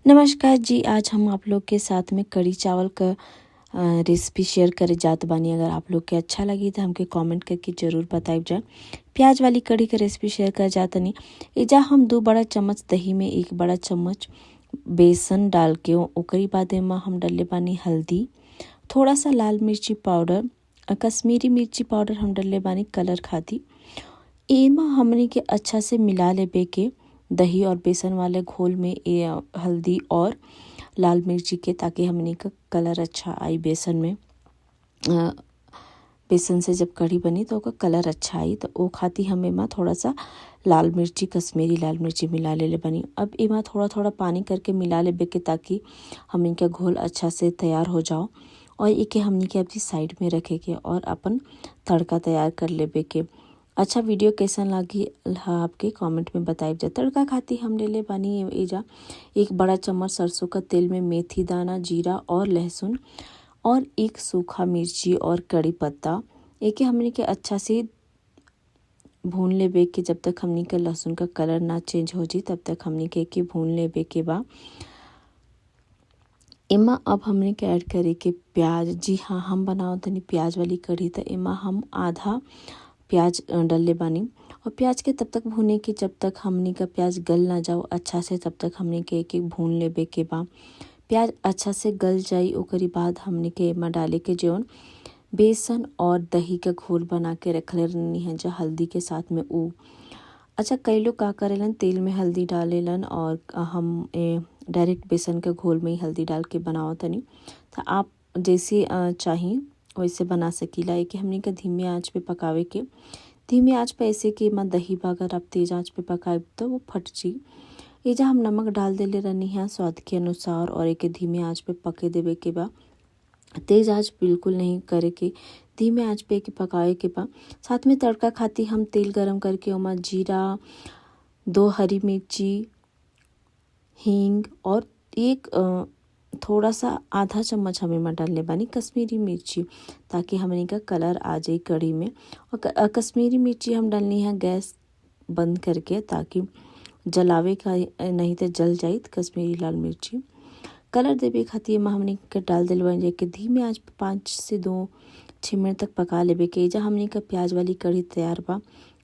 नमस्कार जी, आज हम आप लोग के साथ में कढ़ी चावल क रेसिपी शेयर करे जात बानी। अगर आप लोग के अच्छा लगी तो हमके कमेंट करके ज़रूर बताइब जा। प्याज वाली कढ़ी के रेसिपी शेयर करे जातनी। एजा हम 2 बड़ा चम्मच दही में 1 बड़ा चम्मच बेसन डाल के ओकरी बाद एमा हम डलले बानी हल्दी, थोड़ा सा लाल मिर्ची पाउडर, कश्मीरी मिर्ची पाउडर हम डलले बानी कलर खातिर। एमा हमनी के अच्छा से मिला लेबे के दही और बेसन वाले घोल में ए हल्दी और लाल मिर्ची के, ताकि हमनी का कलर अच्छा आई बेसन में। बेसन से जब कढ़ी बनी तो ओकर कलर अच्छा आई, तो ओ खातिर हम एमा थोड़ा सा लाल मिर्ची, कश्मीरी लाल मिर्ची मिला लेले बानी। अब एमा थोड़ा थोड़ा पानी करके मिला लेबे के, ताकि हमनी का घोल अच्छा से तैयार हो जाओ। और एके हमनी के अभी साइड में रखे के और अपन तड़का तैयार कर लेबे के। अच्छा, वीडियो कैसन लागी आपके कमेंट में बताइब जा। तड़का खातिर हम लेले बानी एजा 1 बड़ा चम्मच सरसों का तेल में मेथी दाना, जीरा और लहसुन और 1 सूखा मिर्ची और कड़ी पत्ता। एके हमनी के अच्छा से भून लेबे के, जब तक हमनी के लहसुन का कलर ना चेंज हो जी तब तक हमनी के एके भून लेबे के बा। एमा अब हमने के ऐड करे के प्याज। जी हाँ, हम बनावत तनी प्याज वाली कढ़ी, त एमा हम आधा प्याज डलले बानी। और प्याज के तब तक भूने के जब तक हमनी का प्याज गल ना जाओ अच्छा से, तब तक हमनी के एक एक भून लेबे के बा। प्याज अच्छा से गल जाई ओकरी बाद हमनी के एमा डाले के जौन बेसन और दही का घोल बना के रखले रहनी है जो हल्दी के साथ में ऊ। अच्छा, कई लोग का करेलन, तेल में हल्दी डालेलन और हम डायरेक्ट बेसन के घोल में ही हल्दी डाल के बनावतनी। तो आप जैसे चाही वैसे बना सकीला। एके हमनी के धीमे आंच पे पकावे के, धीमे आंच पे ऐसे कि एमा दही बा, अगर आप तेज आंच पे पकाएब तो वो फट जी। एजा हम नमक डाल देले रहनी है स्वाद के अनुसार और एके धीमे आंच पे पके देवे के बा। तेज आंच बिल्कुल नहीं करे के, धीमे आंच पे एके पकावे के बा। साथ में तड़का खातिर हम तेल गरम करके ओमा जीरा, 2 हरी मिर्ची, हींग और एक थोड़ा सा आधा चम्मच हम एमा डालले बानी कश्मीरी मिर्ची, ताकि हमनी का कलर आ जाए कढ़ी में। और कश्मीरी मिर्ची हम डालनी है गैस बंद करके, ताकि जलावे का नहीं तो जल जाए कश्मीरी लाल मिर्ची। कलर देवे खातिर एमा हमनी के डाल देले बानी के धीमे आंच पे 5 से 2-6 मिनट तक पका लेबे के। एजा हमनी का प्याज वाली कढ़ी तैयार बा।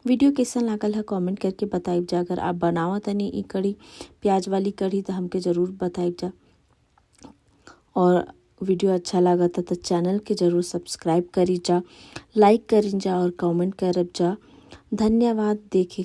वीडियो कैसन लागल है कमेंट करके बताइब जा। अगर आप बनावतनी ई कढ़ी, प्याज वाली कढ़ी, तो हमके ज़रूर बताइब जा। और वीडियो अच्छा लागता तो चैनल के ज़रूर सब्सक्राइब करी जा, लाइक करी जा और कमेंट करब जा। धन्यवाद देखे।